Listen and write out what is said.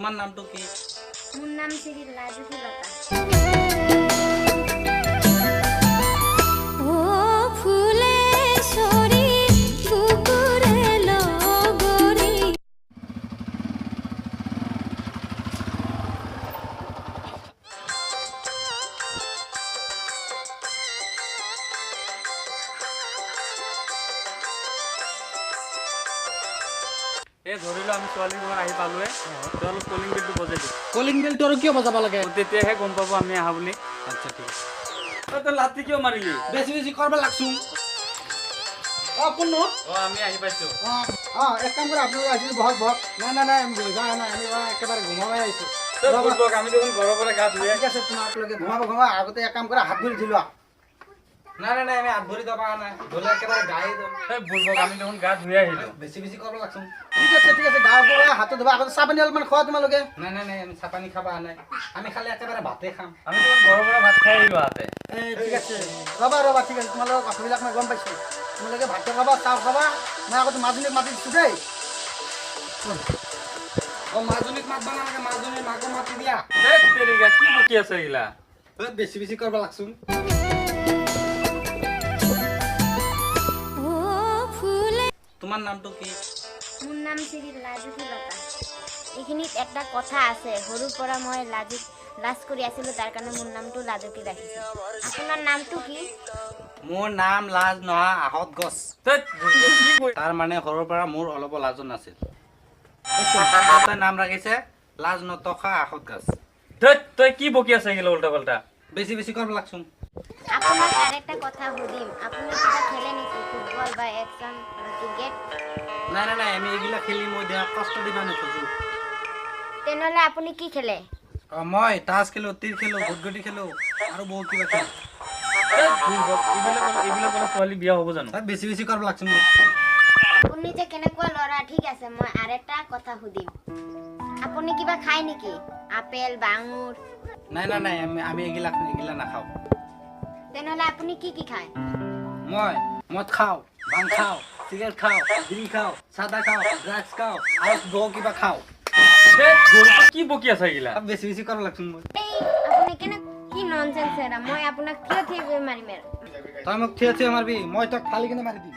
তোমাৰ নামটো কি? মোৰ নাম শ্ৰী লাজুকী লতা। ও ফুলেশ্বৰী বুকুৰে লগৰী। এই ধৰি লোৱা, আমি ছোৱালী ঘৰত আহি পালোৱে। তই অলপ কলিং বেলটো বজাই দে। কলিং বেলটো আৰু কিয় বজাব লাগে? তেতিয়াহে গম পাব আমি আহা বুলি। আচ্ছা, ঠিক আছে। তই লাঠি কিয় মাৰিলি? বেছি বেছি কৰবা লাগছো। অ, কোন? অ, আমি আহি পাইছো। অ, এক কাম কৰা, আপোনালোকে আহিছিল, বহক বহক। নাই নাই নাই, আমি বহিব অহা নাই, আমি একেবাৰে ঘুমাবাই আহিছো। তই বুৰ্বক, আমি দেখোন ঘৰৰ পৰা গা ধুয়ে ঠিক আছে, তোমালোকে ঘুমাব ঘুমাব, আগতে এক কাম কৰা, হাত ভৰি ধুই লোৱা। নাই নাই নাই, আমি হাত ভৰি ধোবা অহা নাই, ধুলে একেবাৰে গায়ে ধুম। এই বুৰ্বক, আমি দেখোন গা ধুই আহিলো। বেছি বেছি কৰবা লাগছো। ঠিক আছে, ঠিক আছে, গা ধোৱা, হাতত ধোৱা, আগতে চাহ পানী অলপমান খোৱা তোমালোকে। নাই নাই নাই, আমি চাহ পানী খাব অহা নাই, আমি খালে একেবাৰে ভাতে খাম। আমি দেখোন ঘৰৰ পৰা ভাত খাই আহিলো আহাতে। এই ঠিক আছে, ৰ'বা ৰ'বা, ঠিক আছে, তোমালোকৰ কথাবিলাক মই গম পাইছোঁ। তোমালোকে ভাতটো খাবা, চাহ খাবা, মই আগতে মাজনীক মাতি দিছোঁ দেই। অ, মাজনীক মাতবা নালাগে, মাজনীৰ মাকো মাতি দিয়া। ধেৎ তেৰিকা, কি বকি আছে এইগিলা? ঐ, বেছি বেছি কৰবা লাগছো। ও ফুলে তোমাৰ নামটো কি? মোৰ নাম শ্ৰী লাজুকী লতা। এইখিনিত এটা কথা আছে, সৰুৰ পৰা মই লাজুক লাজ কৰি আছিলোঁ, তাৰ কাৰণে মোৰ নামটো লাজুকী ৰাখিছোঁ। আপোনাৰ নামটো কি? মোৰ নাম লাজ নহা আহত গছ। ধেৎ বুৰ্বক, কি কৈ তাৰ মানে সৰুৰ পৰা মোৰ অলপো লাজো নাছিল। তই নাম ৰাখিছে লাজ নথকা আহত গাছ। ধেৎ, তই কি বকি আছে এইগিলা উল্টা পাল্টা? বেছি বেছি কৰবা লাগছো। আপোনাক আৰু এটা কথা সুধিম, আপুনি কিবা খেলে নেকি, ফুটবল বা একশ্যন বা ক্ৰিকেট? নাই নাই নাই, আমি এইগিলা খেলি মই দেহক কষ্ট দিব নোখোজো। তেনেহ'লে আপুনি কি খেলে? অ, মই তাচ খেলো, তীৰ খেলো, গুটগুটি খেলো আৰু বহুত কিবা খেলো। ধেৎ বুৰ্বক, এইবিলাক ক'লে ছোৱালী বিয়া হ'ব জানো? তই বেছি বেছি কৰবা লাগছো। আপুনি যে কেনেকুৱা ল'ৰা। ঠিক আছে, মই আৰু এটা কথা সুধিম, আপুনি কিবা খায় নেকি, আপেল বা আঙুৰ? নাই নাই নাই, আমি এইগিলা এইগিলা নাখাওঁ। তেনেহ'লে আপুনি কি কি খায়? মই মদ খাওঁ, ভাং খাওঁ, চিগাৰেট খাওঁ, বিড়ি খাওঁ, চাদা খাওঁ, ড্ৰাগছ খাওঁ আৰু বহু কিবা খাওঁ। ধেৎ বুৰ্বক, কি বকি আছে এইগিলা? বেছি বেছি কৰবা লাগছো মই। এই, আপুনি কেনে কি ননচেন্স এৰা, মই আপোনাক থিয় থিয় কৰি মাৰিম এৰা। তই মোক থিয় থিয় মাৰবি, মই তোক ফালি কিনে মাৰি দিম।